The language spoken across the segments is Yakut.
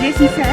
Лестница.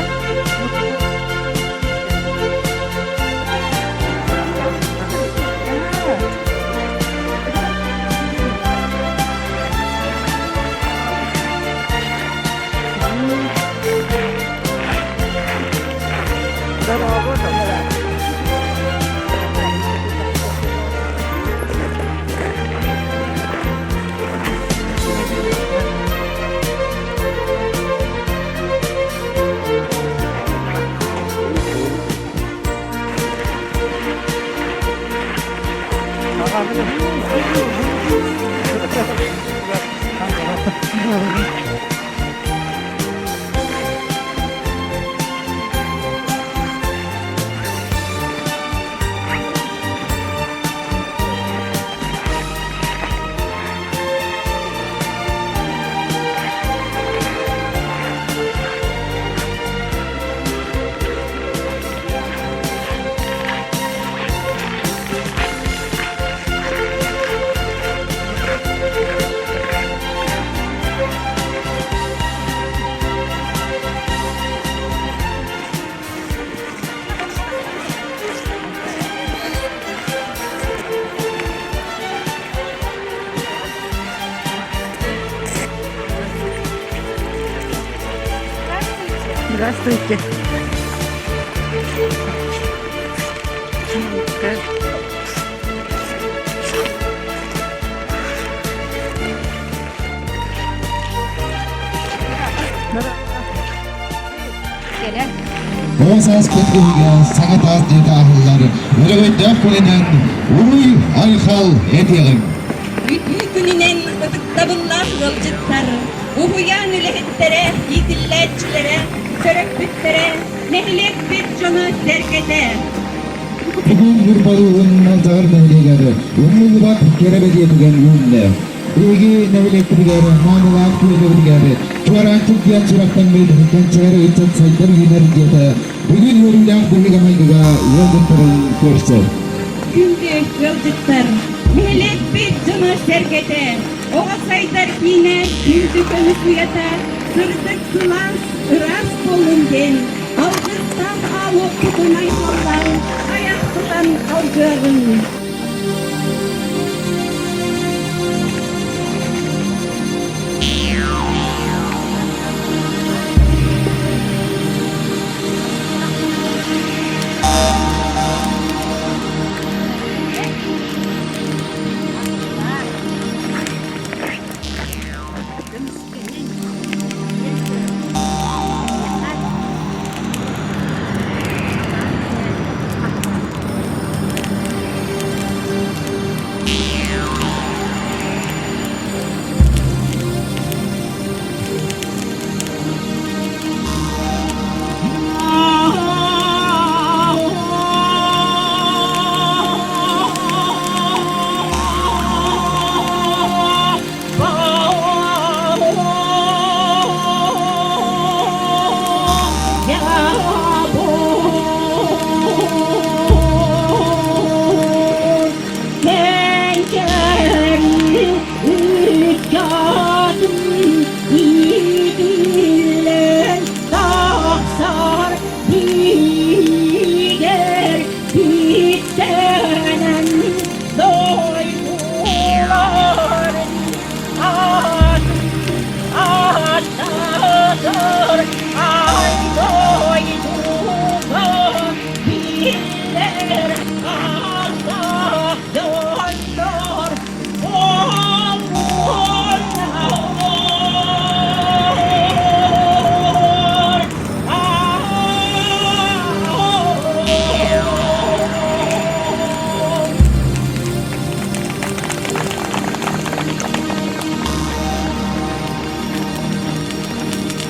Здравствуйте. Оҕо саас кэтиһигэ саҥа таас диэки аһыллар өрөгөйдөөх күнүнэн уруй айхал этиэҕиҥ! Үтүө күнүнэн ытыктабыллаах ыалдьыттар, уһуйаан үлэһиттэрэ, иитиллээччилэрэ, төрөппүттэрэ, нэһилиэкпит дьоно-сэргэтэ! Бүгүн Ньурбалыын Малдьаҕар нэһилиэгэр умнуллубат кэрэ бэлиэ түгэн үүннэ. Биһиги нэһилиэкпитигэр маанылаах түөлбэбитигэр Чуораанчык диэн сүрэхтэммит кэнчээри ыччат сайдар үүнэр диэтэ бүгүн үөрүүлээх быһыыга-майгыга ыалдьыттарын көрсөр. Күндү ыалдьыттар, нэһилиэкпит дьоно-сэргэтэ, оҕо сайдар киинэ күндү көмүс уйата, сырдык сылаас, ыраас буоллун диэн алгыстаах аалуохпутун айхаллаан, айах тутан алгыаҕыҥ.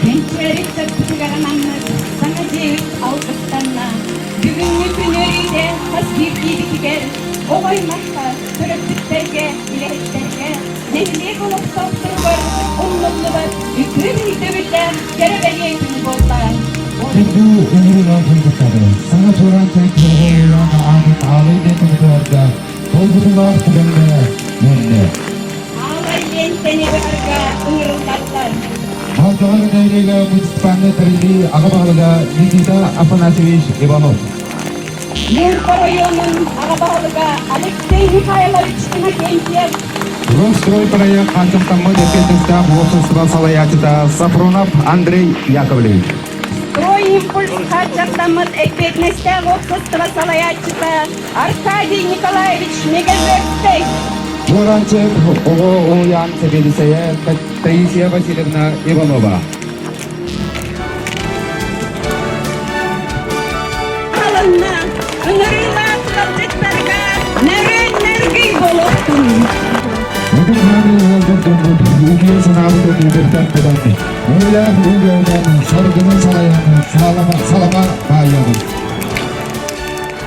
Кэнчээри төрпүтүгэр анаммыт саҥа дьиэбит алгыстанна. Бүгүҥҥү күн үөрүүтэ хас биирдиибитигэр, оҕо аймахха, төрөппүттэргэ, үлэһиттэргэ, нэһилиэк олохтоохторугар умнуллубат үтүө өйдөбүллээх кэрэ бэлиэ күн буолла. Күндү ыҥырыылаах ыалдьыттары, саҥа чуораан чэй туругу аатын аалай лиэнтэни долгутуулаах түгэҥҥэ үөрдэ. Аалай лиэнтэни быһарга ыҥырыллаллар. Малдьаҕар нэһилиэгэ муниципальнай тэриллии аҕа баһылыга Никита Афанасьевич Иванов. Ньурба оройуонун аҕа баһылыга Алексей Михайлович Иннокентьев. Росстрой проект хааччахтаммыт эппиэтинэстээх уопсастыба салайааччыта Сафронов Андрей Яковлевич. Строй импульс хааччахтаммыт эппиэтинэстээх уопсастыба салайааччыта Аркадий Николаевич Мегежектэй. Чуораанчык оҕо уһуйаан сэбиэдиссэйэ Таисия Васильевна Иванова. Алынна ыҥырыылаах ыалдьыттарга нөрүөн нөргүй буолуохтун. Бүгүн хааны ыалдьыт дьоммут үтүө санаабытын үтүктэн тутан, үлэлээх үлэлээн саргыны салайан салама, салама баайабыт.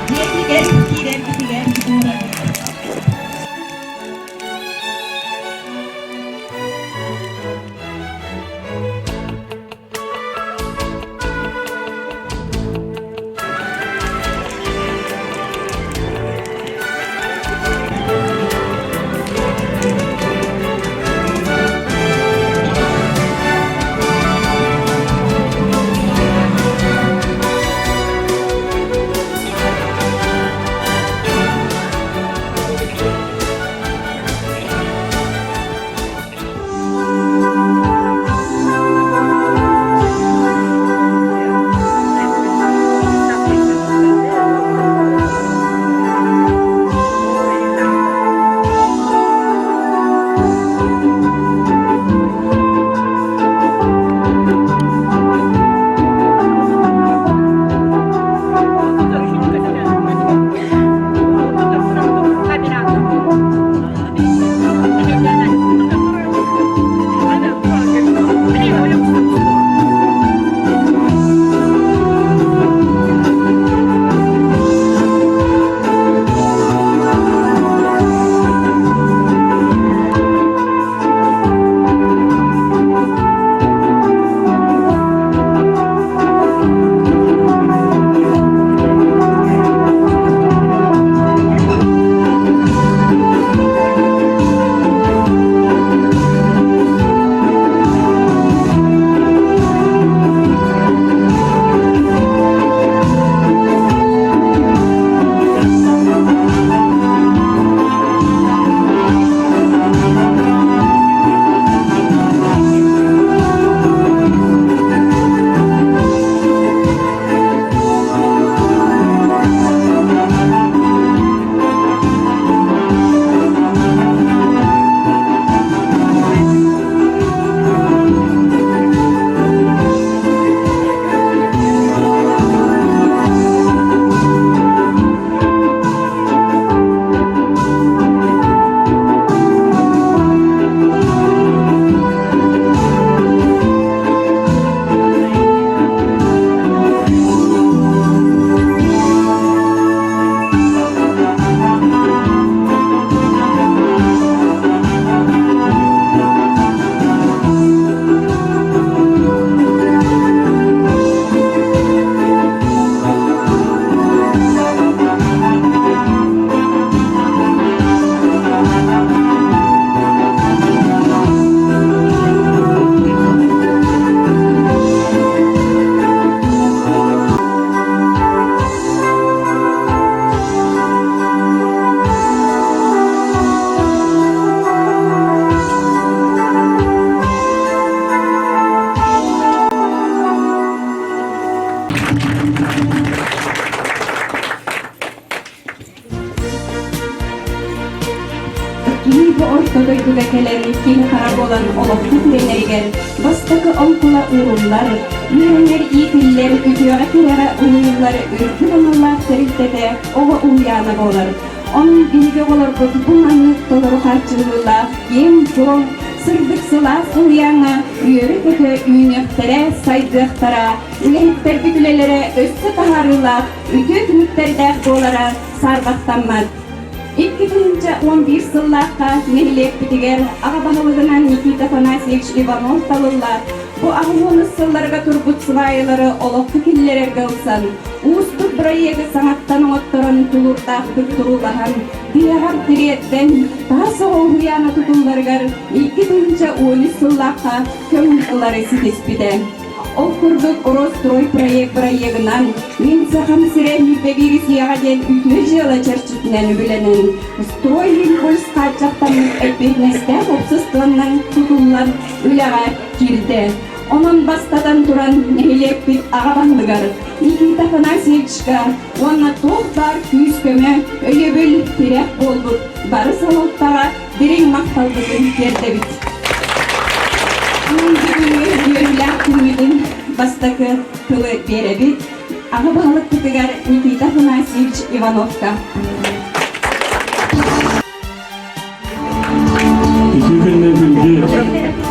Дьиэтигэр киирэрбитигэр уурабыт. Киһи бу орто дойдуга кэлэн киһи-хара буолан олоххо күрэнэригэр бастакы оҥкула ууруллар, үөрэнэр, иитиллэр, үтүөҕэ-кэрэҕэ уһуйуллар үрдүк аналлаах тэрилтэтэ оҕо уһуйаана буолар. Онон биһиги оҕолорбут бу маннык толору хааччыллыылаах киэҥ-куоҥ, сырдык сылаас уһуйааҥҥа үөрэ-көтө үүнүөхтэрэ, сайдыахтара, үлэһиттэрбит үлэлэрэ өссө таһаарыылаах, үтүө түмүктэрдээх буолара саарбахтаммат. 2011 сыллаахха нэһилиэкпитигэр аҕа баһылыгынан Никита Афанасьевич Иванов талылла, бу 80 сылларга турбут сваялары олоххо киллэрэргэ ылсан, уустук бырайыагы саҥаттан оҥотторон тулуурдаахтык туруулаһан, тиһэҕэр тириэрдэн, таас оҕо уһуйаана тутулларыгар 2013 сыллаахха көҥүл ылары ситиспитэ. Ол курдук Рострой проект бырайыагынан Мин Сахам сирэ Ньурба биирис диэн үтүө дьыала чэрчитинэн үбүлэнэн Строй импульс хааччахтаммыт эппиэтинэстээх уопсастыбаннан тутуллан үлэҕэ киирдэ. Онон бастатан туран нэһилиэкпит аҕа баһылыгар Никита Афанасьевичка уонна туох баар күүс-көмө, өйөбүл, тирэх буолбут бары салалтаҕа дириҥ махталбытын тиэрдэбит. Онон бүгүҥҥү үөрүүлээх күммүтүн бастакы тылы биэрэбит аҕа баһылыкпытыгар Никита Афанасьевич Ивановка. Үтүө күнүнэн күндү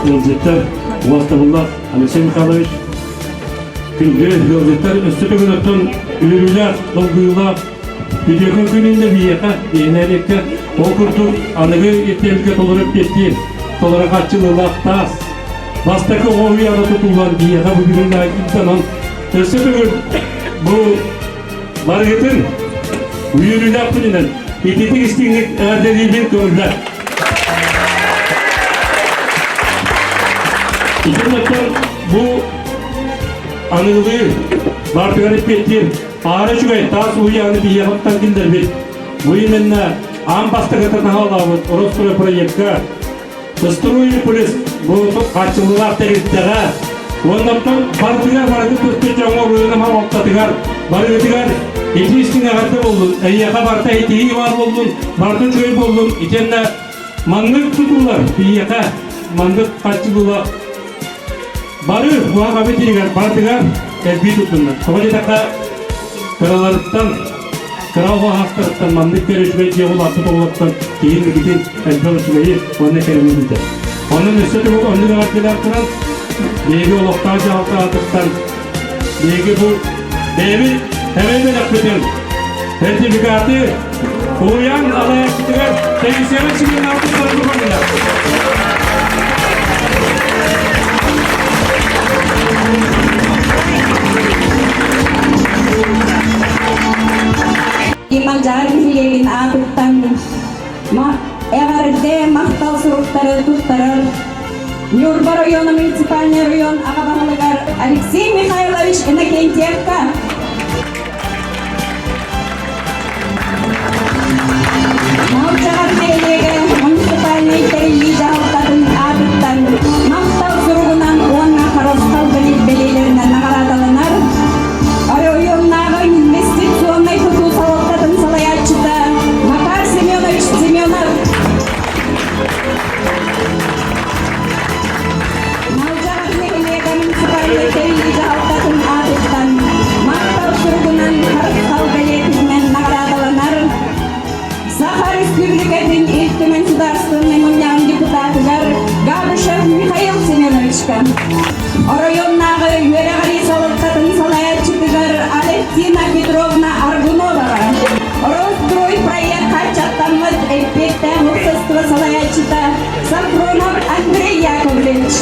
ыалдьыттар, убастабыллаах Алексей Михайлович, күндү ыалдьыттар өссө төгүл оттон үөрүүлээх, долгуйуулаах үтүөкэн күнүнэ биһиэхэ, биһиэнээриэккэ ол курдук аныгы ирдэбилгэ толору эппиэттиир, толору хааччылыылаах таас бастакы оҕо уйаана тутуллан биһиэхэ бу бүгүн онон өссө төгүл бу барыгытын үөрүүлээх күнүнэн ититик истиҥник эҕэрдэлиибин көҥүллэр. Итиннэттэн бу аныгылыы баартыгар эппиэттиир аара үчүгэй таас уһуйааны биһиэхэттэн киллэрбит. Бу именно аан бастакыта таһаалаабыт Рострой проекка Строй полис бу хааччыллыылаах тэрилтэҕэ уоннаттан барытыгар барыгыт көстөр дьоҥҥо уруйунам алтатыгар барыгытыгар итии истиҥ эҕэрдэ буоллун, эйиэхэ барыта итии баар буоллун, барыта үчүгэй буоллун, итиэннэ маннык тутуулар биһиэхэ маннык хааччыллыылаах бары уһаҕабыт иһигэр барытыгар элбии туттуннар. Тоҕо диэтэххэ кыраларыттан Кыра оҕо аһахтарыттан маннык кэрэ үчүгэй дьиэ улааппыт оҕолортон киһи инникитин элбэх үчүгэйи уонна кэрэни билэр. Онон өссө төгүл оннук эҕэрдэлээх туран, биһиги олохтоох дьаһалта аатыттан биһиги бу бэйэбит эбэй бэлэхпитин сертификаты уһуйаан алайааччытыгар Таисия Семеновна туттаран Ималдьаҕар нэһилиэгин аатыттан эҕэрдэ махтал суруктары туттарар Ньурба района муниципальный район аҕа баһылыгар Алексей Михайлович Иннокентьевка. Малдьаҕар нэһилиэгэ муниципальнай тэриллии дьаһалтатын аатыттан махтал суругунан уонна харысхал бэлиэлэринэн наҕараадаланар оройуоннааҕы инвестиционнай тутуу салалтатын салайааччыта Макар Семенович Семенов. Малдьаҕар нэһилиэгэ муниципальнай тэриллии дьаһалтатын аатыттан махтал суругунан харысхал бэлиэтинэн наҕараадаланар Саха Республикатын Ил Түмэн Судаарыстыбаннай Мунньаҕын депутатыгар Габышев Михаил Семеновичка, оройуоннааҕы үөрэҕирии салалтатын салайааччытыгар Алевтина Петровна Аргуноваҕа, Рострой проект хааччахтаммыт эппиэттээх уопсастыба салайааччыта Сафронов Андрей Яковлевич.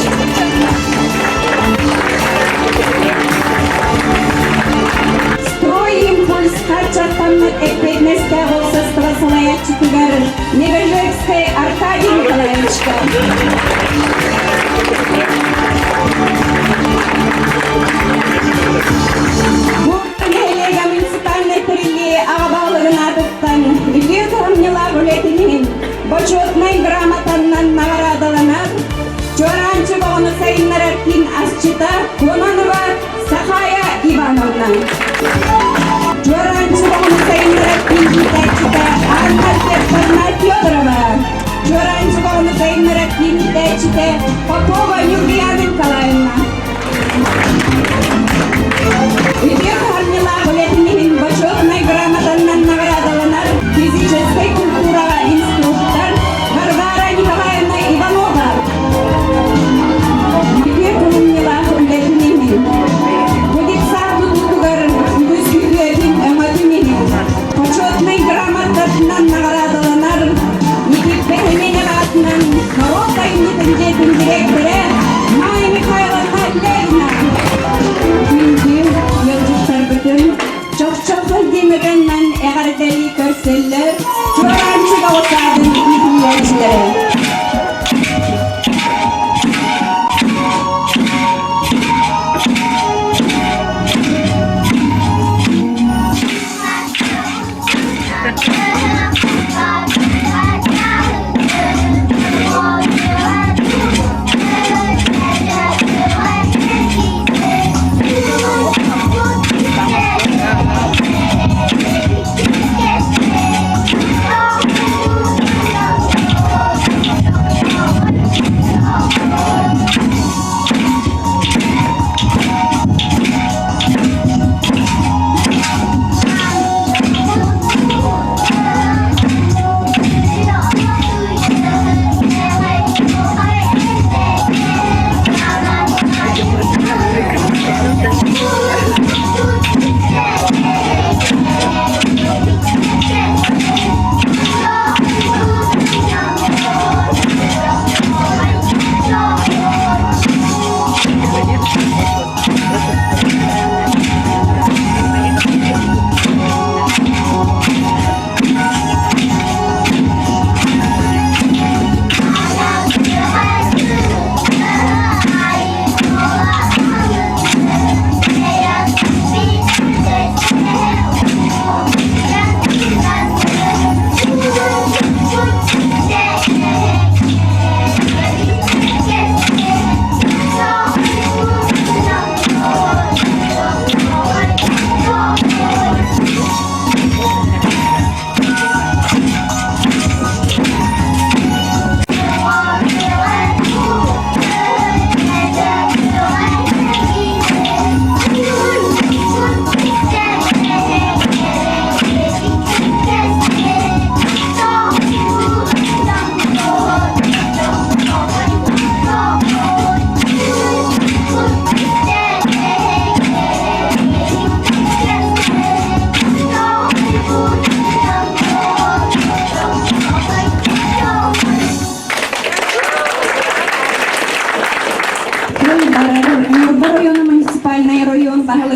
Строй импульс хааччахтаммыт эппиэтинэстээх уопсастыба салайааччытыгар Негожевскай Аркадий Николаевичка. Бу нэһилиэгэ муниципальнай тэриллии аҕа баһылыгын аатыттан үтүө кыһамньылаах үлэтин иһин Бочуотунай грамотаннан наҕараадаланар Чуораанчык оҕону сайыннарар киин асчыта Кононова Сахая Ивановна. Чуораанчык оҕону сайыннарар киин иитээччитэ Анна Альбертовна Федорова. Чуораанчык оҕону сайыннарар киин иитээччитэ Попова Нюргуяна Николаевна. Үтүө кыһамньылаах үлэтин иһин бочуотунай грамотаннан наҕараадаланар физическэй культураҕа инструктор Варвара Николаевна Иванова. Үтүө кыһамньылаах үлэтин иһин Будиксаа тутуутугар үгүс үтүөтүн өҥөтүн иһин почетнай грамотатынан наҕараадаланар Никита Хименев аатынан норуот айымньытын дьиэтин дириэктэрэ Майя Михайловна.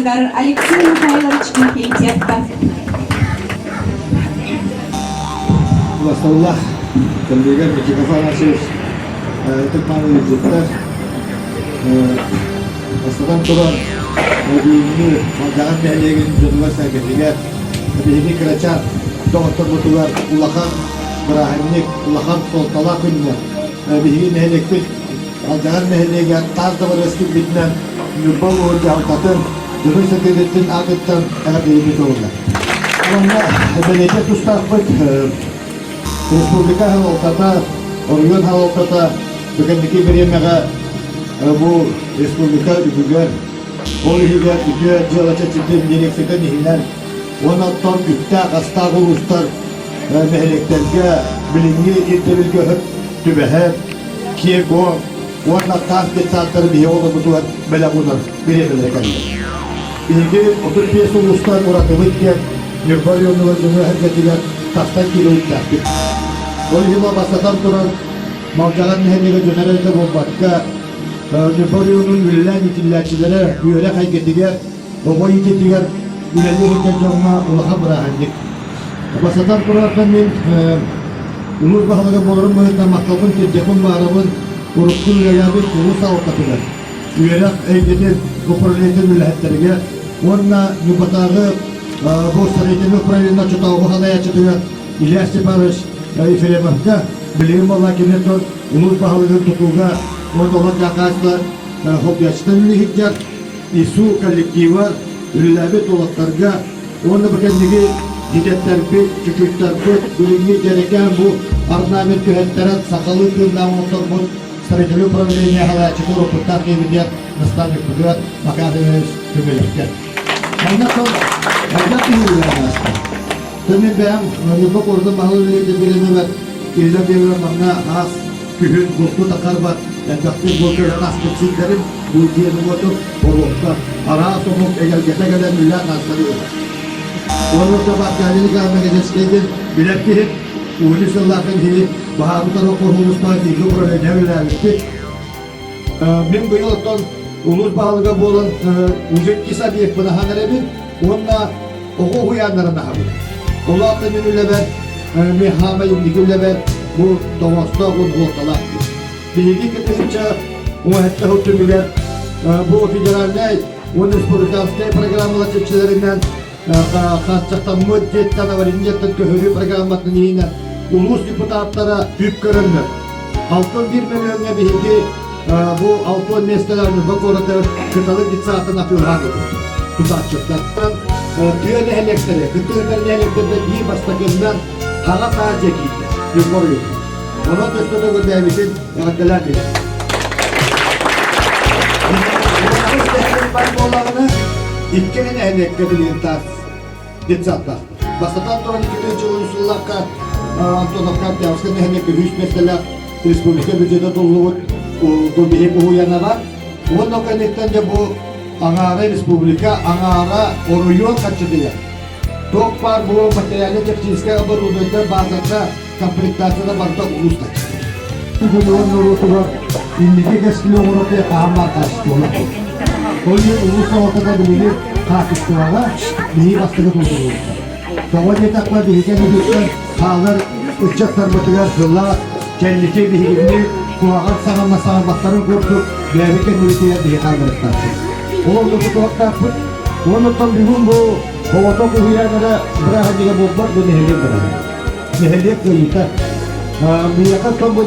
баһылыгар Алексей Михайлович Викентьевка. Басталлах коллега Микита Афанасьевич ытык-мааны ыалдьыттар бастатан туран бүгүҥҥү Малдьаҕар нэһилиэгин дьонугар-сэргэтигэр биһиги кырачаан доҕотторбутугар улахан бырааһынньык, улахан суолталаах күннэр. Биһиги нэһилиэкпит Малдьаҕар нэһилиэгэр таас дыбарыас киирбитинэн Ньурба улууһун дьаһалтатын Дьоруой Сэтиэтиттэн аатыттан эҕэрдэлиибит ылынна. Уонна бэлиэтиэх тустаахпыт республика салалтата, оройуон салалтата бүгүҥҥү бириэмэҕэ бу республика үбүгэр, ол иһигэр үтүө дьыала чэчирдин дирекциятын иһинэн уонна оттон үптээх-астаах улуустар нэһилиэктэргэ билиҥҥи ирдэбилгэ түбэһэр киэҥ уонна таас детсадтары биһиги оҕолорбутугар бэлэх уунар бириэмэлэрэ кэллэ. Биһиги 35 улуустан уратыбыт диэн Ньурба оройуонугар дьону эргэтигэр тастан киириэхтээхпит. Ол иһин бастатан туран Малдьаҕар нэһилиэгэ дьон эрэ буолбакка, Ньурба оройуонун үлэлээн иитиллээччилэрэ үөрэх эйгэтигэр, оҕо иитиитигэр үлэлии сылдьар дьоҥҥо улахан бырааһынньык. Бастатан турартан мин улуус баһылыга буоларым быһыытынан махталбын тиэрдиэхпин баҕарабын урукку үлэлээбит улуус салалтатыгар, үөрэх эйгэтин управлениетын үлэһиттэригэр уонна Ньурбатааҕы бу строительнай управление оччотооҕу салайааччытыгар Илья Степанович Ефремовка билигин буолла кини улуус баһылыгын тутууга уонна олох хаачыстыбалар хоббиаччытын үлэһиттэр ИСУ коллектива үлэлээбит уолаттарга уонна бу кэнниги дьидэттэрбит, чучуйтарбыт, билиҥҥи дьэрэкээн бу орнамент түһэттэрэн сахалыы тыыннаах оҥотторбут строительное управление салайааччыта уопуттаах киһибитигэр наставникпытыгар Макар Иванович көмөлөстө. Манна тыл хайдах киһи үлэлээн ааста. Мен бэйэм Ньурба куоратын баһылык үлэһитэ бириэмэбэр иллэ биэрэр манна аас күһүн булту такарбат элбэхтик бу көрөн аспыт сирдэрим бу дьиэни-уоту боруокка араас омук эгэлгэтэ кэлэн үлээн аастар Уонна Табаккаани Николай Мегадецкийдин билэр киһи уһун сыллаахын киһи баһаабытар окуоһуулустаах бииргэ управление үлэлээбиппит. Мин быйыл оттон улуус баһылыга буолан уже иккис объекпын аһан эрэбин уонна оҕо уһуйааннарын аһабын. Ол аата мин үлэбэр, мен хаамай инники үлэбэр бу тоҕоостоох уонна суолталаах. Биһиги кытыынча уоһэтте сыл түмүгэр бу федеральнай уонна республиканскай программалар чэрчилэринэн хааччахтаммыт дьиэттэн аварийный дьиэттэн көһөрүү программатын иһинэн улуус депутаттара үп көрөннөр 61 мөлүйүөҥҥэ биһиги бу 60 миэстэлээх Ньурба куораты Кыталык детсадын атыылаан ылбыт тутааччыттар. Тыа нэһилиэктэрэ, кытыытар нэһилиэктэргэ биир бастакыннан хаҥа таас дьиэ киирдэ Ньурба оройуонугар. Онон өссө да көрдөөбүтүн эҕэрдэлээн билэр. Бар буоллаҕына, икки нэһилиэккэ билигин таас детсадтаахпыт. Бастатан туран 2000 сыллаахха Антоновка Октябрьскай нэһилиэккэ үс миэстэлээх республика бюджета туллубут биһик уһуйанаба. Уонна кэнниттэн дьэ бу аҥаара республика, аҥаара оройуон харчытыгар. Туох баар бу материально-техническай оборудование базата комплектацията барыта улуустар. Бүгүн норуотугар инники кэскили оҥорорго хаһан хаачыстыбалар. Ол иһин улуус салалтата билигин хаачыстыбаҕа биһиги бастакы туруоруллар. Тоҕо диэтэххэ биһиги кэннибиттэн хаалар ыччаттарбытыгар сыла кэнники биһигини куһаҕан саҥанна саҥарбаттарын курдук бэйэбит кэннибитигэр биһи хаалларыахтаахпыт. Ол онно тутуохтаахпыт. Уонна бүгүн бу оҕото уһуйаан эрэ бырааһынньыга буолбат бу нэһилиэк бырааһынньыга. Нэһилиэк кыайыыта. Миэхэ оттон бу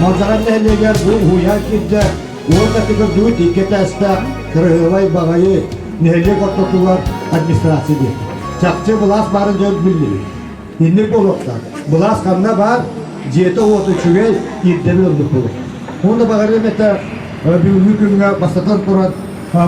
Малдьаҕар нэһилиэгэр бу уһуйаан киирдэ уонна көрдүгүт икки этээстээх кыраһыабай баҕайы нэһилиэк ортотугар администрация диэн. Чахчы былаас баарын дьон биллибит. Инник буолуохтаах. Былаас ханна баар, дьиэтэ-уота үчүгэй, ирдэбил оннук буолуохтаах. Уонна баҕарыам этэ бүгүҥҥү күҥҥэ бастатан туран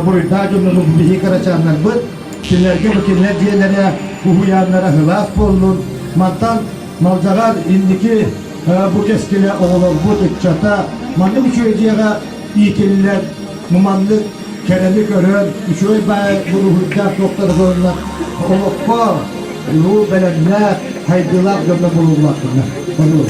буруйдаах дьоннору биһиги кырачааннарбыт Кинилэргэ бу кинилэр дьиэлэрэ, уһуйааннара сылаас буоллун. Мантан Малдьаҕар инники бу кэскилэ оҕолорбут ыччата маннык үчүгэй дьиэҕэ иитиллэн, маннык кэрэни көрөн, үчүгэй баай буруһуйдаах туохтар буоллар, олоххо улуу бэлэмнээх, хайдыылаах дьонно буолуллаахтыннар. Ону.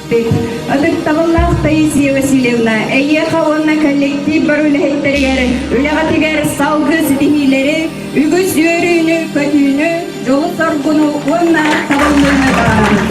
Сиппит. Ытыктабыллаах Таисия Васильевна, эйиэхэ уонна коллектив бар үлэһиттэригэр үлэҕитигэр салгыы ситиһиилэри, үгүс үөрүүнү, көтүүнү, дьолу-соргуну уонна табыллыыны баҕарабыт.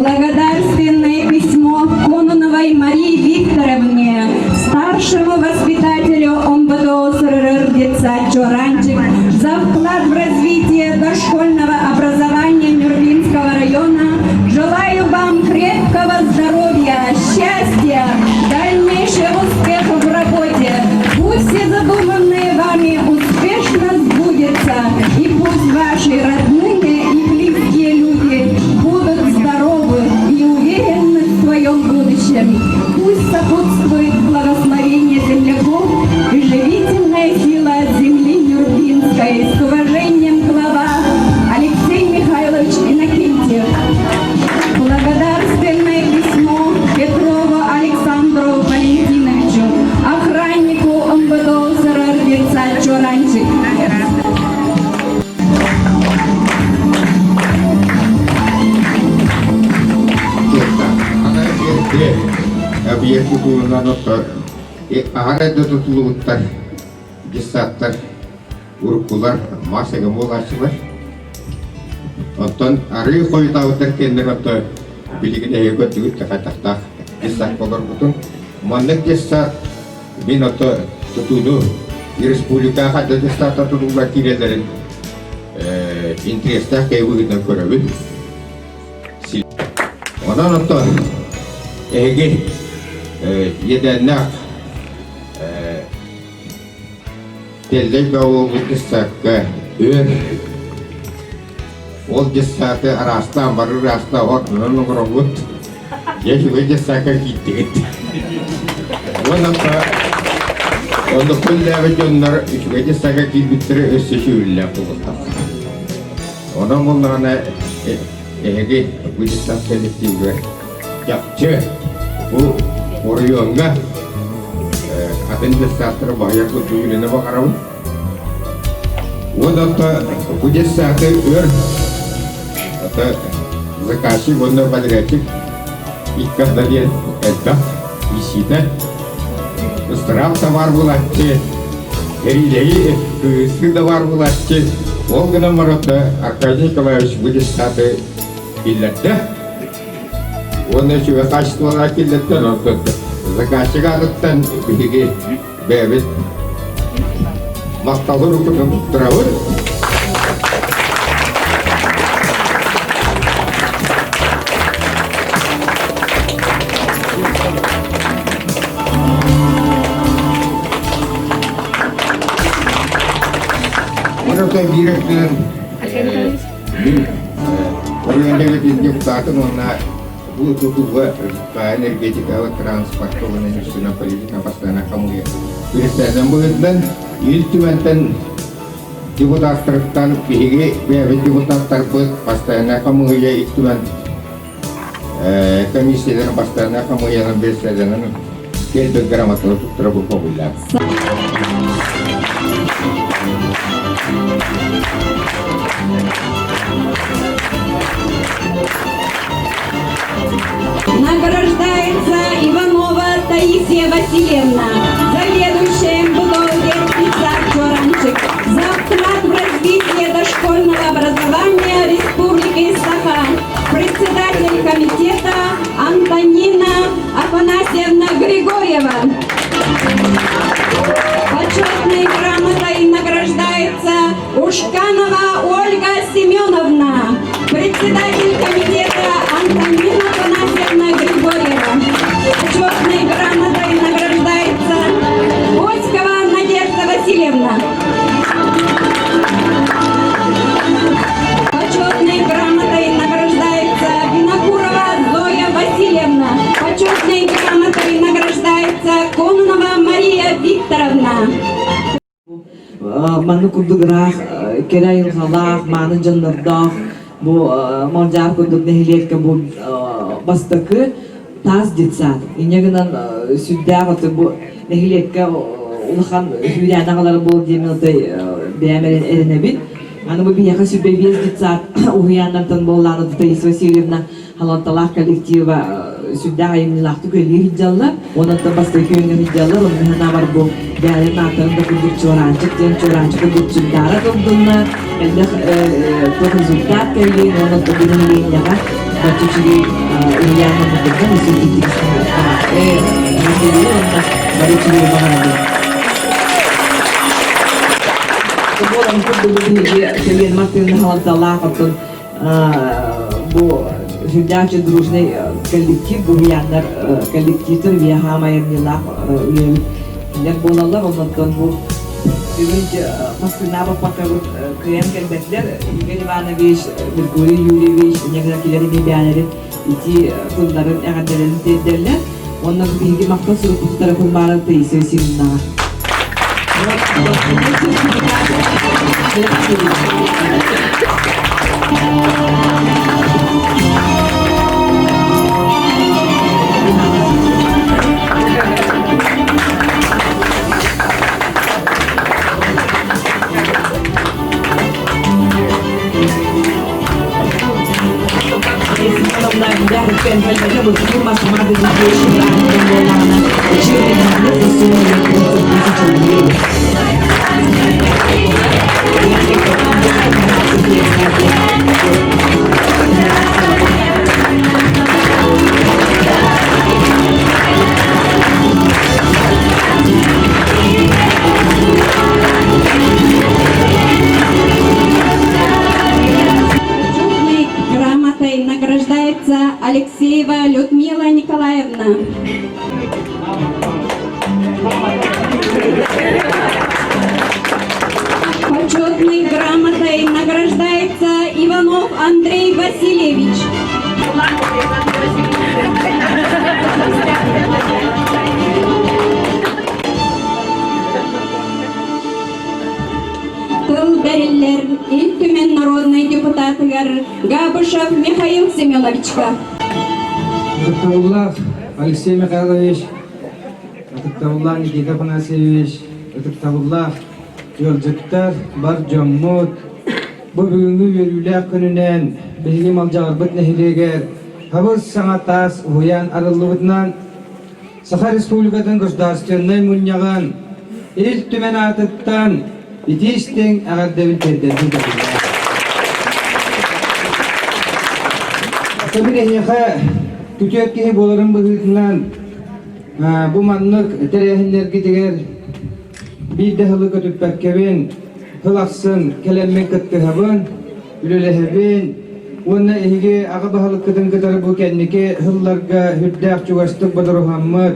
Благодарственное письмо Кононовой Марии Викторовне, старшему воспитателю ОМБДО СРР детсад Чоранчик, за вклад в развитие дошкольного образования Нюрбинского района. Желаю вам крепкого здоровья, счастья, дальнейших успехов в работе. Пусть все задуманные вами успешно сбудется, и пусть ваши родные и близкие люди будут здоровы и уверены в своем будущем. Пусть сопутствует благословение земляков и живительная сила земли Нюрбинской. С уважением, глава Алексей Михайлович Иннокентьев. Благодарственное письмо Петрову Александру Валентиновичу, охраннику МВД СРР детсад Чоранчик. Объект тутулунан аһара да тутулубуттар детсадтар уруккулар массага буолааччылар. Оттон арыы хойутаабыттар кэннэр отто билигин эһиги көрдүгүт хайдахтаах детсад олорбутун. Маннык детсад мин ото тутууну республика хайда детсадта тутуллар киирэллэрин интерестээх киһи быһыытынан көрөбүн. Онон ото эһиги иэдээннээх Тэллэй бөҕө дьыссаакка өр ол дьыссааты араастаан бары ыраастаан ордунан оҥоробут. Дьэ үчүгэй дьыссаакка киирдигит. Уонна онно күллээбит дьоннор үчүгэй дьыссаакка киирбиттэрэ өссө сүрүллээх буолуохтаах. Онон буоллаҕына эһиги бу дьыссаат коллективыгар Чахчы, бу оройуоҥҥа атын детсадтары баһыйар курдук үлэни баҕарабын. Уонна бу детсады өр ата заказчик уонна подрядчик икки ардыгар диэн элбэх иисиитэ ыстыраап да баар буолааччы, эриилэһии кыыһырсыы да баар буолааччы. Ол гынан баран Аркадий Николаевич бу детсады киллэрдэ. Уонна үчүгэй хаачыстыбалаах киллэртэн ордук заказчик аатыттан биһиги бэйэбит махталы рукутун туттарабыт. Онон биир өттүнэн Оройуон депутатын уонна бу тутууга энергетикаҕа транспортка уонна инвестиционнай политика постоянно хамыыһыйа председателин быһыытынан Ил Түмэнтэн депутаттарыттан биһиги бэйэбит депутаттарбыт постоянная хамыыһыйа Ил Түмэн комиссияларын постоянная хамыыһыйанан председателинэн кэлбит грамоталары туттара бу көҕүллээх. Награждается Иванова Таисия Васильевна, заведующая МБДО детский сад «Чоранчик», за вклад в развитие дошкольного образования Республики Саха, председатель комитета Антонина Афанасьевна Григорьева. Почетной грамотой награждается Ушканова Ольга Семеновна, председатель комитета Антонина Афанасьевна Григорьева. Почетной грамотой награждается Оськова Надежда Васильевна. Почетной грамотой награждается Винокурова Зоя Васильевна. Почетной грамотой награждается Кононова Мария Викторовна. Маннык курдук ыраах кэрэ айылҕалаах, мааны дьоннордоох бу Малдьаар курдук нэһилиэккэ бу бастакы таас детсад. Инньэ гынан сүрдээх бу нэһилиэккэ улахан сүүрээн аҕалара буол диэн бэйэм эрэнэбин. Аны бу биһиэхэ сүбэ биэс детсад уһуйааннартан буоллаана Таисия Васильевна халалталаах коллектива сүрдээх айымньылаахтык үлэлии сылдьаллар. Онон бастакы күөҥҥэ сылдьаллар. Онно санаабар бу бэйэлэрин ааттарын да курдук чуораанчык диэн чуораанчык курдук чугдаара турдунна. Элбэх туох результат кэллин уонна бу нэһилиэнньэҕэ бачча үчүгэй уһуйаан оҥордорго бары үчүгэй баҕарабын. Буолан курдук биһиги Сергей Мартыновна халалталаах оттон бу сүрдээх дружный коллектив буһуйааннар коллективтар виаһаам айымньылаах үлэбит кинилэр буолаллар оннуттан бу бүгүн массыына баппаккабыт кыайан кэлбэтилэр Игорь Иванович Григорий Юрьевич инньэ килэр эмиэ ити тылларын эҕэрдэлэрин тиэрдэллэр уонна биһиги махтал сурукпут тарапын баарын Таисия Васильевнаҕа Почетной грамотой награждается Алексеева Людмила Николаевна. Почетной грамотой награждается Иванов Андрей Васильевич. Тыл бэриллэр Ил Түмэн народнай депутатыгар Габышев Михаил Семеновичка. Ытыктабыллаах Алексей Михайлович, ытыктабыллаах Никита Афанасьевич, ытыктабыллаах ыалдьыттар, бар дьоммут, бу бүгүҥҥү үөрүүлээх күнүнэн биһиги Малдьаҕарбыт нэһилиэгэр хабыс саҥа таас уһуйаан арыллыбытынан Саха Республикатын Государственнай Мунньаҕын Ил Түмэн аатыттан итии истиҥ эҕэрдэбин тиэрдэрбин Мин эһиэхэ күтүөт киһи буоларым быһыытынан бу маннык тэрээһиннэргитигэр биир да сылы көтүппэккэбин сыл ахсын кэлэммин кыттыһабын, үлэлэһэбин уонна эһиги аҕа баһылыккытын кытары бу кэнники сылларга сүрдээх чугастык бодоруһаммыт,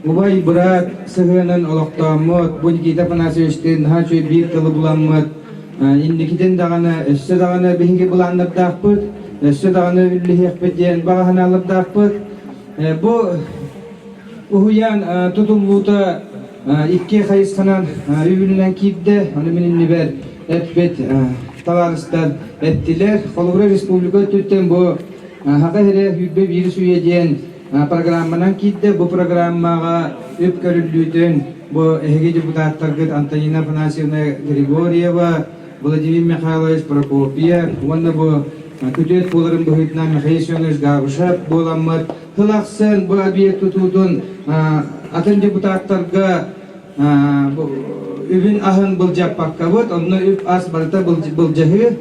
убай быраат сыһыанын олохтооммут, бу Никита Афанасьевичтыын наһаа үчүгэй биир тылы буламмыт, инникитин даҕаны өссө даҕаны биһиги былааннардаахпыт, өссө даҕаны үллэһиэхпит диэн баҕа санаалардаахпыт. Бу уһуйаан тутуллуута икки хайысханан үбүлүнэн киирдэ. Аны мин иннибэр эппит табаарыстар эттилэр. Холобура, республика өттүттэн бу Саха сирэ 21 үйэ диэн программанан киирдэ. Бу программаҕа үп көрүллүүтүн бу эһиги депутаттаргыт Антонина Афанасьевна Григорьева, Владимир Михайлович Прокопьев уонна бу күтүөт буоларын быһыытынан Михаил Семенович Габышев буоламмыт сыл ахсын бу объект тутуутун атын депутаттарга үбүн аһын былдьаппаккабыт, онно үп ас барыта былдьаһыы.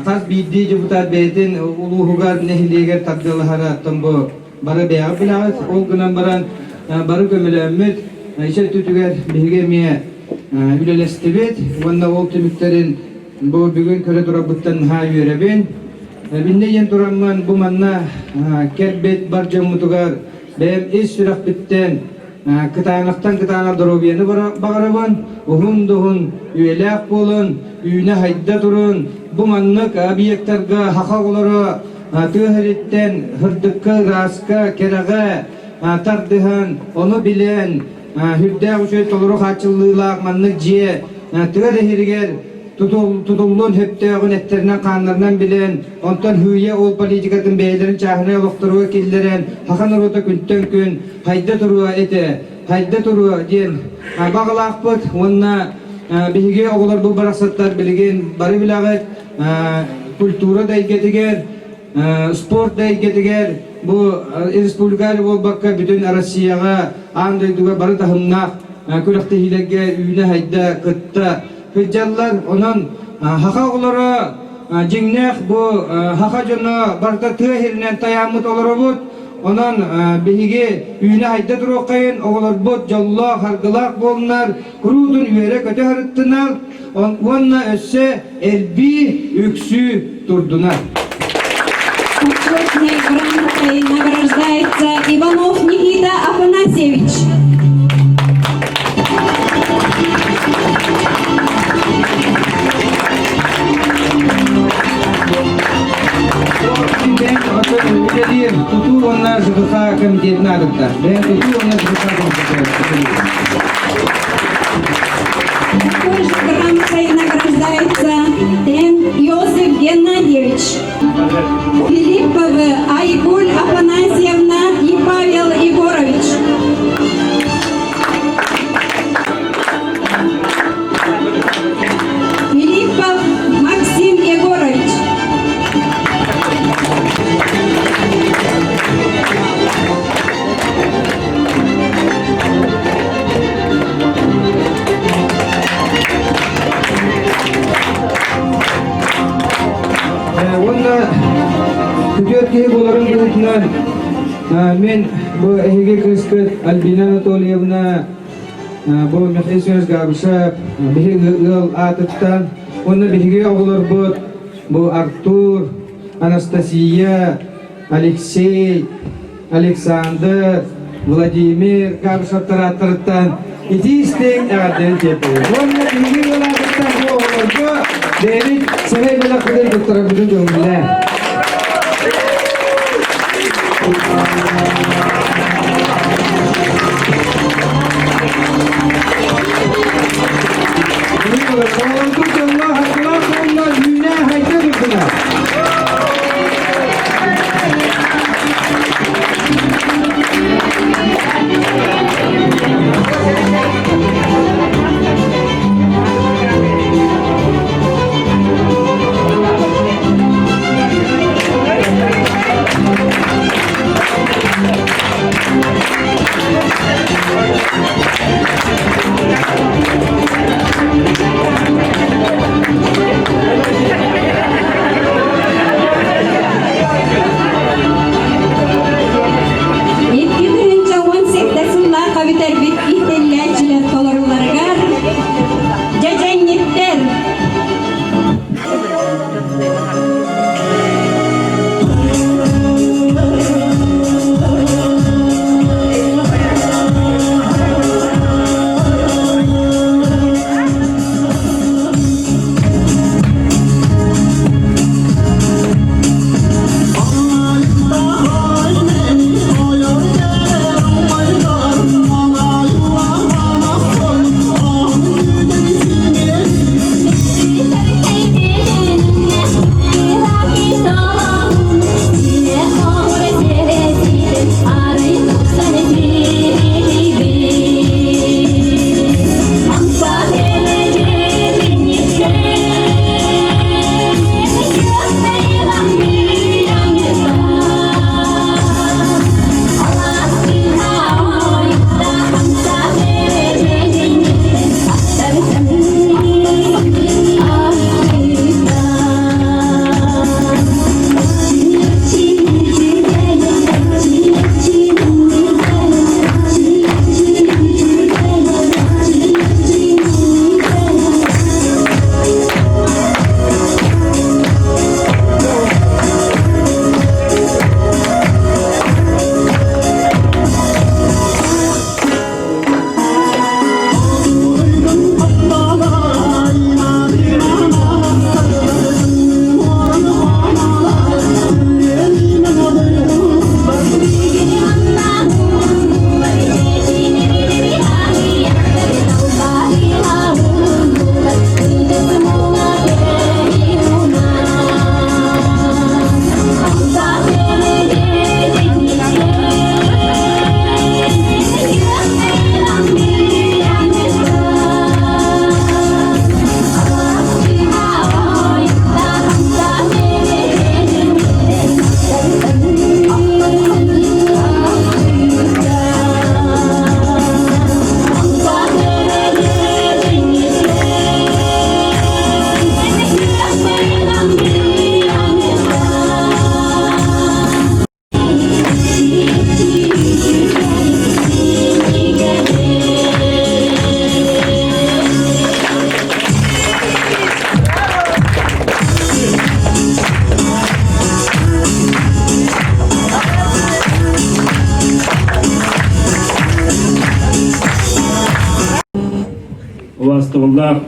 Хас биирдии депутат бэйэтин улууһугар, нэһилиэгэр тардыалаһара оттон бу бары бэйэҕит билэҕит. Ол гынан баран бары көмөлөөммүт ичэ өттүтүгэр биһиги эмиэ үлэлэстибит уонна ол түмүктэрин бу бүгүн көрө турарбыттан наһаа үөрэбин. Биннэ диэн тураммын бу манна кэлбит бар дьоммутугар бэйэм ис сүрэхпиттэн кытаанахтан кытаанах доруобуйаны баҕарабын, уһун да уһун үйэлээх буолун, үүнэ-хайда турун, бу маннык объектарга саха оҕолоро тыа сириттэн сырдыкка, ырааска, кэрэҕэ тардыһан, ону билэн, сүрдээх үчүгэй толору хааччыллыылаах маннык дьиэ тыа да сиригэр тутуллуон сөптөөҕүн эттэринэн-хааннарынан билэн, онтон һыыйа ол политикатын бэйэлэрин чааһынай олохторугар киллэрэн, саха норуота күнтэн күн хайда туруо этэ. хайда туруо диэн баҕалаахпыт уонна биһиги оҕолорбут барахсаттар билигин бары билэҕит культура да эйгэтигэр, спорт да эйгэтигэр бу республика эрэ буолбакка бүтүн Россияҕа, аан дойдуга бары таһымнаах күрэхтэһиилэргэ үүнэ-хайда кытта сылдьаллар. Онон саха оҕолоро дьиҥнээх бу саха дьоно барыта тыа сиринэн тайааммыт олоробут. Онон биһиги үүнэ-хайда туруоххайын, оҕолорбут дьоллоох, аргылаах буолунар, куруутун үөрэ-көтө сырыттынар уонна өссө элбии, үксүү турдунар. Почетной грамотой награждается Иванов Никита Афанасьевич. Үлэлиир тутуу уонна ЖКХ комитетин аатыттан. Бэйэн тутуу уонна ЖКХ комитетин. Такой же грамотой награждается Тен Иосиф Геннадьевич. Филипповы Айгуль Афанасьевна и Павел Егорович. Филиппов Максим Егорович. Уонна күтүөт киһи буоларын быһыытынан мен бу эһиги кыыскыт Альбина Анатольевна бу Михаил Семенович Габышев биһиги ыал аатыттан уонна биһиги оҕолорбут бу Артур, Анастасия, Алексей, Александр, Владимир Габышевтар ааттарыттан итии-истиҥ эҕэрдэни тиэрдэбин. Уонна биһиги ыал аатыттан бу оҕолорго бэйэбит сэмэй бэлэхпитин туттарарбытын көҥүллээ. Оҕолорбут дьоллоох, аргылаах буолла, үүнэ хайда турдулар. Убаастабыллаах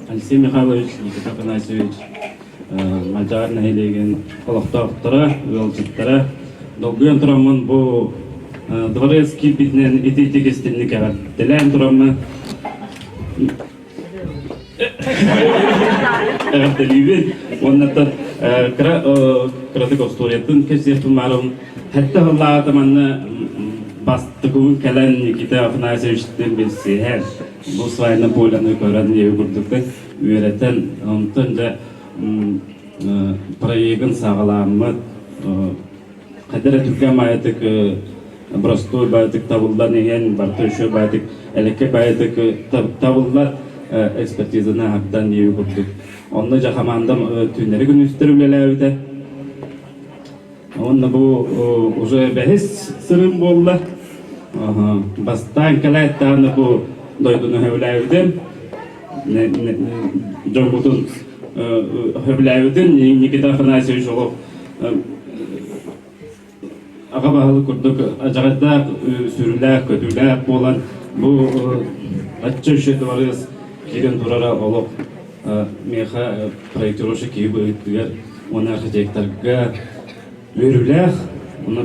Алексей Михайлович, Никита Афанасьевич, Малдьаҕар нэһилиэгин олохтоохторо, ыалдьыттара долгуйан тураммын бу дворец киирбитинэн итиитик истинник эҕэрдэлээн тураммын эҕэрдэлиибин уонна кыра кыратык остуоруйатын кэпсиэхпин баарым Сэттэ сыллааҕыта манна бастакыбын кэлэн Никита Афанасьевичтыын билсиһэн, бу свайна поляны көрөн диэби курдуктан үөрэтэн, онтон дьэ проегын саҕалааммыт хайдах эрэ түргэн баайытык боростуой баайытык табыллан иһэн барыта үчүгэй баайытык элекке баайытык табыллар экспертизаны аһардан диэби курдук. Онно дьэ хамаандам түүннэри күнүстэри үлэлээбитэ. Уонна бу уже бэһис сырым буолла. Бастаан кэлээт даҕаны бу дойдуну сөбүлээбитим. Дьоммутун сөбүлээбитим. Никита Афанасьевич олох аҕа баһылык курдук адьаҕайдаах, сүрүлээх, көтүүлээх буолан бу ачча үчүгэй дыбарыас киирэн турара олох миэхэ проектировщик киһи быһыытыгар уонна архитекторга үөрүүлээх уонна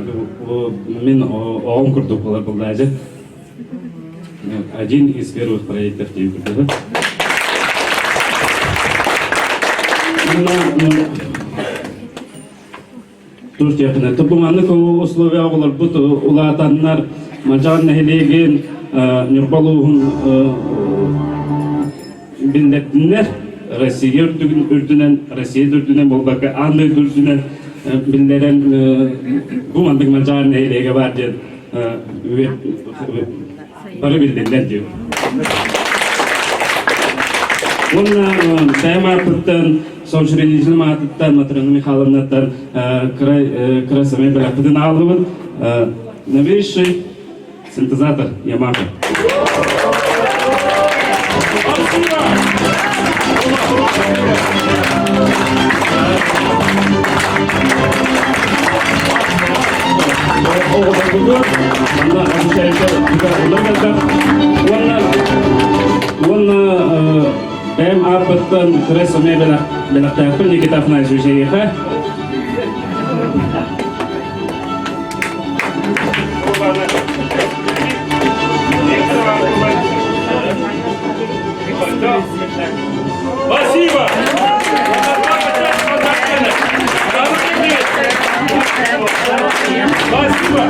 мин оҕом курдук буолар буоллаадьы один из первых проектов диэн курдук. Турцияны тупуманнык условия оҕолорбут улаатаннар Мадьаан нэһилиэгин Ньурба улууһун биллэрдиннэр Россия үрдүнэн Россия үрдүнэн буолбакка аан дойду үрдүнэн биллэрэн бу маннык Мадьаан нэһилиэгэ баар диэн бары биллиннэр диэн. Уонна бэйэм ааппыттан соучредитель аатыттан Матрена Михайловнаттан кыра кыра сэмэй бэлэхпитин ааллыбыт. Новейший синтезатор Yamaha. Манна Уонна уонна бэйэм ааппыттан кыра сэмэй бэлэхтээхпин Никита Афанасьевич эйиэхэ. Спасибо! Спасибо!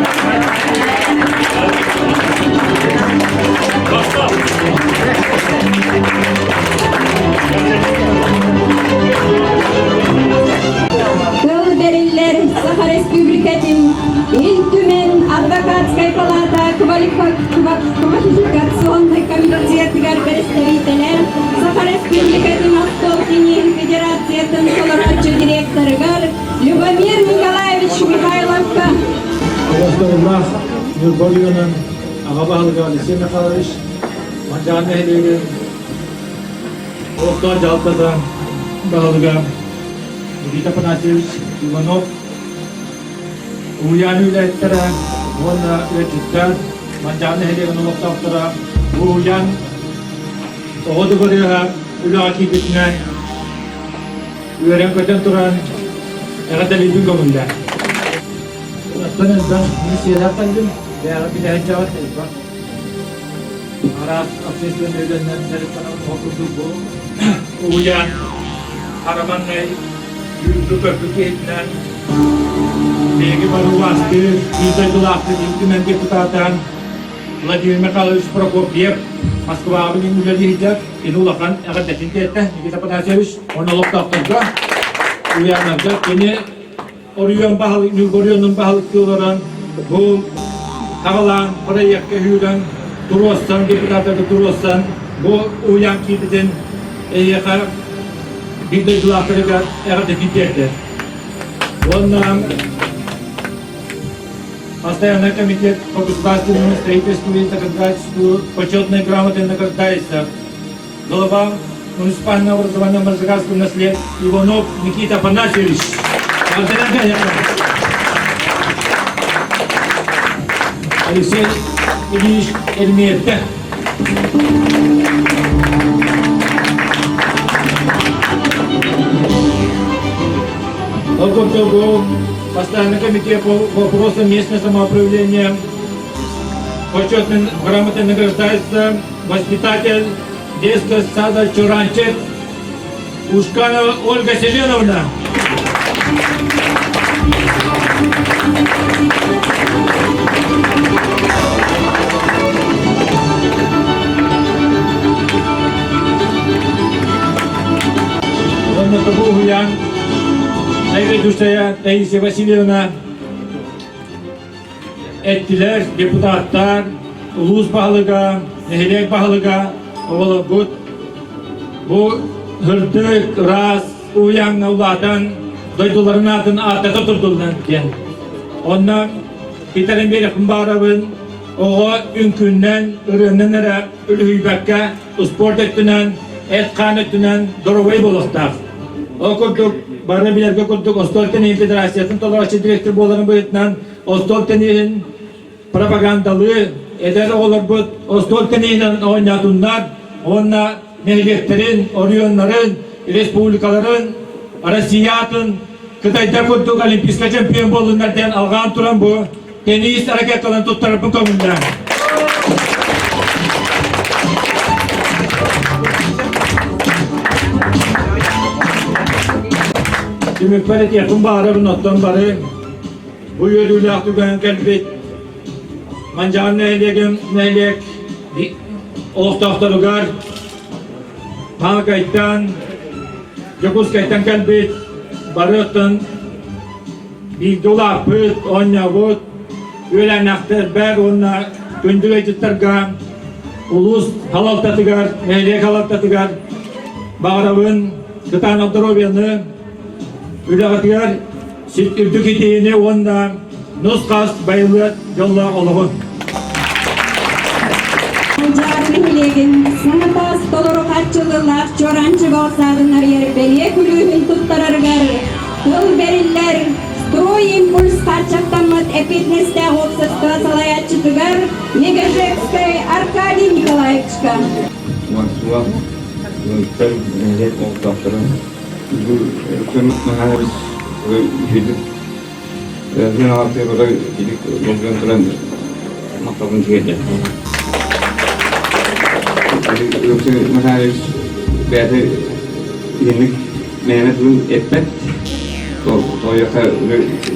Тыл бэриллэр Саха Республикатын Ил Түмэн Адвокатскай палата квалификационнай комитетыгар бэрэстэбиитэлэр Саха Республикатын Остуол тенниһин Федерациятын толорооччу директорыгар Любомир Николаевич Михайловка Олохторулаах Ньурба оройуонун аҕа баһылыга Алексей Михайлович Мадьаан нэһилиэгин олохтоох дьаһалтата баһылыга Никита Афанасьевич Иванов уһуйаан үлэһиттэрэ уонна ыалдьыттар Мадьаан нэһилиэгин олохтоохторо бу уһуйаан оҕо дыбарыаһа үлэҕэ киирбитинэн үөрэн-көтөн туран эҕэрдэлиибин көҥүллээх. Оттон элбэх миссиялаах кэллим, бэйэҕэ билэһин элбэх араас общественнай үлэннэн дьарыктанабын ол курдук бу уһуйаан хараманнай үүрдү көрбүт киһитинэн биһиги бары убаастыыр биир дойдулаахпыт Ил Түмэн депутатан Владимир Михайлович Прокопьев Москваҕа билигин үлэлии сылдьар кини улахан эҕэрдэтин тиэртэ Никита Афанасьевич уонна олохтоохторго уйааннарга кини оройуон баһылык Ньурба оройуонун баһылыктыы олорон бу хаҕалаан проекка үүрэн туруорсан депутаттарга туруорсан бу уһуйаан киирбитин эйиэхэ биир дойдулаахтарыгар эҕэрдэтин тиэрдэр. Уонна Постоянный комитет по государственному строительству и законодательству почетной грамотой награждается глава муниципального образования Морзагарского наследия Иванов Никита Афанасьевич. Алексей Ильич Эльмиевте. Ол курдук бу постоянный комитет по вопросам местного самоуправления почетной грамотой награждается воспитатель детского сада Чуранчик Ушканова Ольга Селеновна. Уонна тобу уһуйаан заведующая Таисия Васильевна эттилэр депутаттар, улуус баһылыга, нэһилиэк баһылыга оҕолорбут бу сырдык, ыраас уһуйааҥҥа улаатан дойдуларын аатын ааттата турдуллар диэн. Онно китэрин биэрэхпин баарабын оҕо үҥкүүннэн, ырыаннан эрэ үлүһүйбэккэ спорт өттүнэн, эт-хаан өттүнэн доруобай буолуохтаах. Ол курдук, бары билэргэ курдук остуол тенниһин федерациятын толорооччу директор буоларын быһыытынан остуол тенниһин пропагандалыы эдэр оҕолорбут остуол тенниһинэн оонньоотуннар уонна нэһилиэктэрин, оройуоннарын, республикаларын, Россия атын Кытайдар курдук олимпийскай чемпион буоллуннар диэн алҕаан туран бу теннис ракеткаларын туттарарбын көҥүллээн. Түмүкпэр этиэхпин баҕарабын оттон бары бу үөрүүлээх түгэн кэлбит Манчаары нэһилиэгин нэһилиэк олохтоохторугар Хаакайтан, Дьокуускайтан кэлбит бары оттон бииргэ улааппыт, оонньообут үөлээннээхтэрбэр уонна күндү ыалдьыттарга улуус салалтатыгар, нэһилиэк салалтатыгар баҕарабын кытаанах доруобуйаны, үлэҕитигэр үрдүк итиини уонна нус-хас байылыат дьоллоох олоҕу. Манчаары нэһилиэгин саҥа таас толору хааччыллыылаах Чуораанчык оҕо саадын арыйар бэлиэ күлүүһүн туттарарыгар тыл бэриллэр «Строй импульс» хааччахтаммыт эппиэтинэстээх уопсастыба салайааччытыгар Мегажекскай Аркадий Николаевичка. Москва, нэһилиэк олохтоохторун Михайлович үһүдүк Генерал долгуйан туран махталын тиэрдэр. Михайлович бэйэтэ итинник мээнэ тылын эппэт. Тоойуохха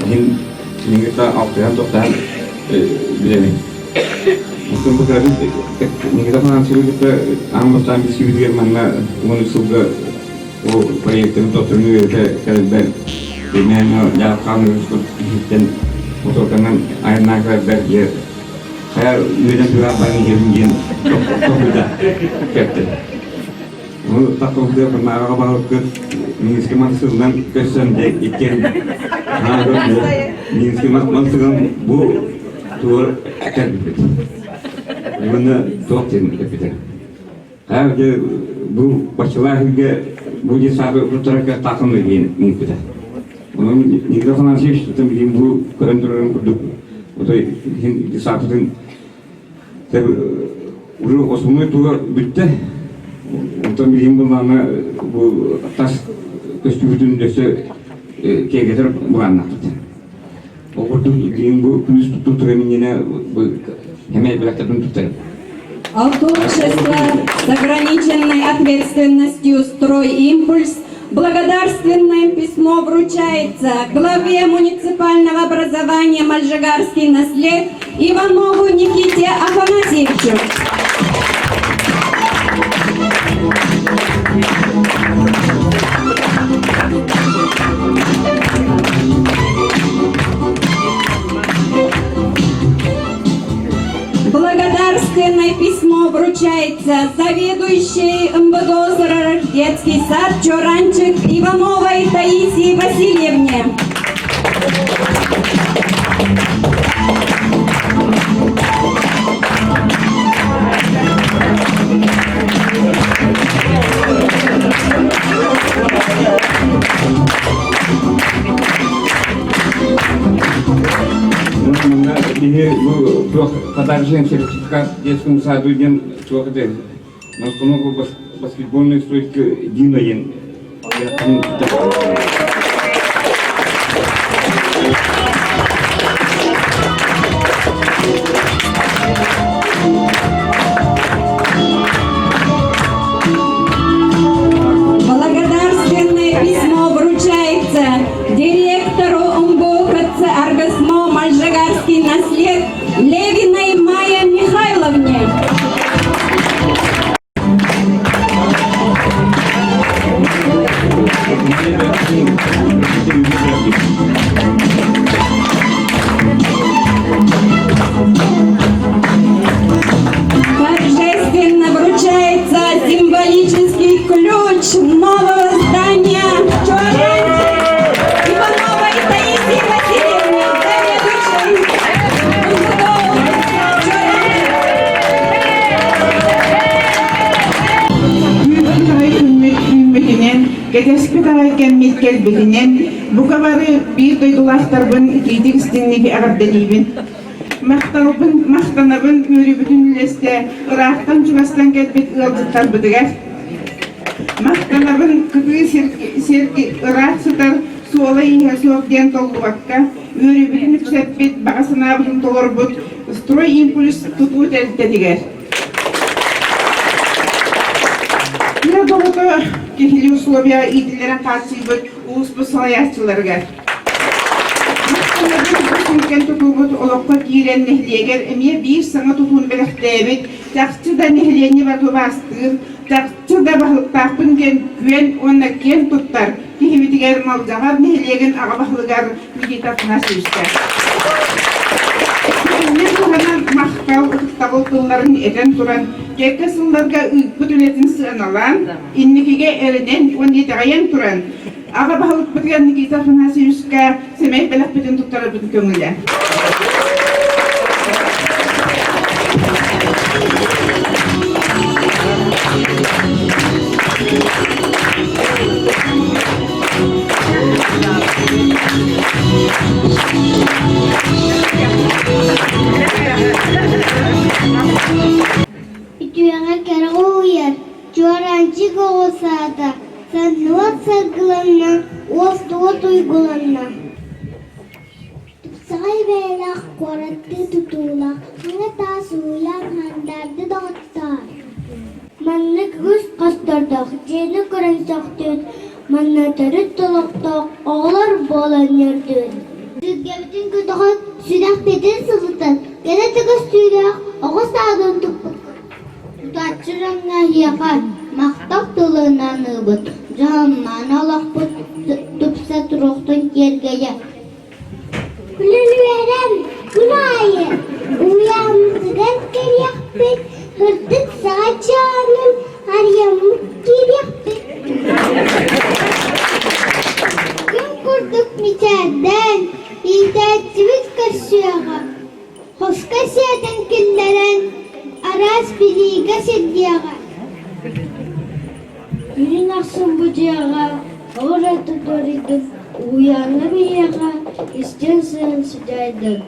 иһин кинигэ алтыһан тохтоон билэбин. Оттон бу Никита Афанасьевы кытта аан бастаан билсибитигэр манна 13 сылга Ол проектын тотурун үөрэтэ кэлбэр Именно дьааххаан үгүс иһиттэн моторканан айаннаан кэлбэр дьэ хайа үөнэ түһээх баран иһэбин диэн тохтуйда кэптин. Ону тахтылдыа кырнааҕа баһылыккыт Минский мансыгынан көссөн дьэ иккиэн Минский мансыгын бу туор кэлбиппит. Уонна туох диэн эппитэ. Дьэ бу баччалаах илгэ бу дьиэ саабы туттарарга таахым диэн ыҥырбыта. Онон Никита Афанасьевич тутан билигин бу көрөн турарын курдук отой иһин саапытын уже основной туга бүттэ. Онтон билигин буллаҕына бу тас көстүүбүтүн өссө киэргэтэр былааннаахпыт. Ол курдук билигин бу күнүс туттура минньинэ эмэ билэктэрбин туттарым. От общества с ограниченной ответственностью «Строй Импульс» благодарственное письмо вручается главе муниципального образования «Мальжигарский наслед» Иванову Никите Афанасьевичу. Благодарственное письмо вручается заведующей МВД СРР детский сад Чоранчик Ивановой Таисии Васильевне. Биһи бу туох подарочный сертификат детскому саду диэн туох этэ на установку баскетбольной стройки Дина диэн. Торжественно вручается символический ключ нового здания Чуашанчик Ивановой Таисии Васильевне, заведующей Түүн арай күммүт үүммүтүнэн, кэтэспит арай кэммит кэлбитинэн, бука бары биир дойдулаахтарбын итиитик истиҥник эҕэрдэлиибин. Махталбын, махтанабын үөрүүбүтүн үллэстэ ыраахтан-чугастан кэлбит ыалдьыттарбытыгар. Махтанабын кытыы сир ыраах сытар суола-ииһэ суох диэн толлубакка, үөрүүбүтүн үксэппит, баҕа санаабытын толорбут «Строй импульс» тутуу тэрилтэтигэр. Тыа доҕото киһилии условия иитиллэрин хааччыйбыт улууспут салайааччыларыгар. Сүҥкэн тутуубут олоххо киирэн нэһилиэгэр эмиэ биир саҥа тутууну бэлэхтээбит, чахчы да нэһилиэнньэ барытыбаастыыр, чахчы да баһылыктаахпын диэн күөн уонна киэн туттар киһибитигэр Малдьаҕар нэһилиэгин аҕа баһылыгар Никита Афанасьевичка. Итинник туһанан махтал, ытыктабыл тылларын этэн туран, кэккэ сылларга ыыппыт үлэтин сыаналаан, инникигэ эрэнэн уонна итэҕэйэн туран, Аҕа баһылыкпытыгар Никита Афанасьевичка сэмэй бэлэхпитин туттарарбытын көҥүлэ. Үтүөҕэ кэрэ уһуйар, чуораанчык оҕо саата Санныбат саргыланна, уостугут уйгуланна. Тупсаҕай бэйэлээх куораттыы тутуулаах, хаҥа таас уһуйаан хандаарды доҕоттоор. Маннык үгүс хостордоох, дьиэни көрөн сөхтүбүт, манна төрүт олохтоох оҕолор буолан үөрдүбүт. Сүргэбитин көтөҕөн, сүрэхпитин сылытан, кэрэ көстүүлээх оҕо саадын туппуккут. Тутааччы дьоҥҥо эһиэхэ махтал тылын аныыбыт, дьоһуннаан олохпут тупса туруохтун киэргэйэ. Күлүнүөрэн күн аайы уйааммытыгар кэлиэхпит, сырдык саҕа чаанын арыйаммыт киириэхпит. Күн курдук мичээрдээн, иитээччибит көрсүөҕэ. Хоско сиэтэн киллэрэн, араас билиигэ сирдиэҕэ. Күнүн ахсын бу дьиэҕэ оҕо тутуоруйдун, уһуйааҥҥа биһиэхэ истиҥ сыһыан сыдьаайдын.